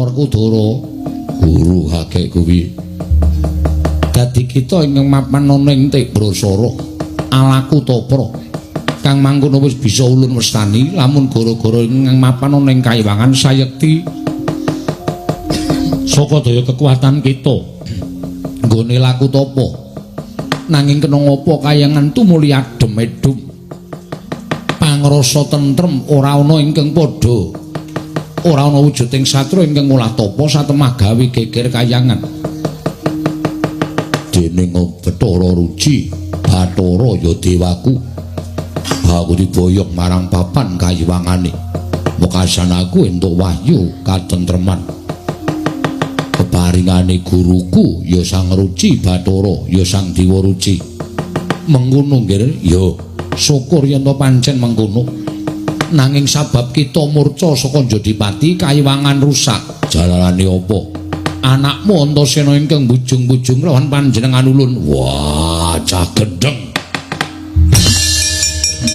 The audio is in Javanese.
Werkudara guru hakek kuwi. Dadi kita ingkang mapan ana ing Tibrasara alaku topra kang mangkono wis bisa ulun wastani lamun gara-gara ingkang mapan ana ing kayiwangan sayekti saka daya kekuatan kita nggone laku tapa. Nanging kena ngapa kayangan tumuli adem edum pangrasa tentrem ora ana ingkang padha ora ana wujuding satru ingkang ngolah tapa satemah gawe geger kayangan. Dening Bathara Ruci Bathara ya dewaku aku diboyong marang papan kayiwangane wekasan aku entuk wahyu katentreman peparingane guruku ya Sang Ruci Bathara ya Sang Dewa Ruci. Mengkono nggih ya syukur yen to pancen mengkono. Nanging sabab kita murca saka Jodipati kayiwangan rusak. Jalarane apa? Anakmu Antasena ingkang bujung-bujung lawan panjenengan ulun. Wah, cah gendeng.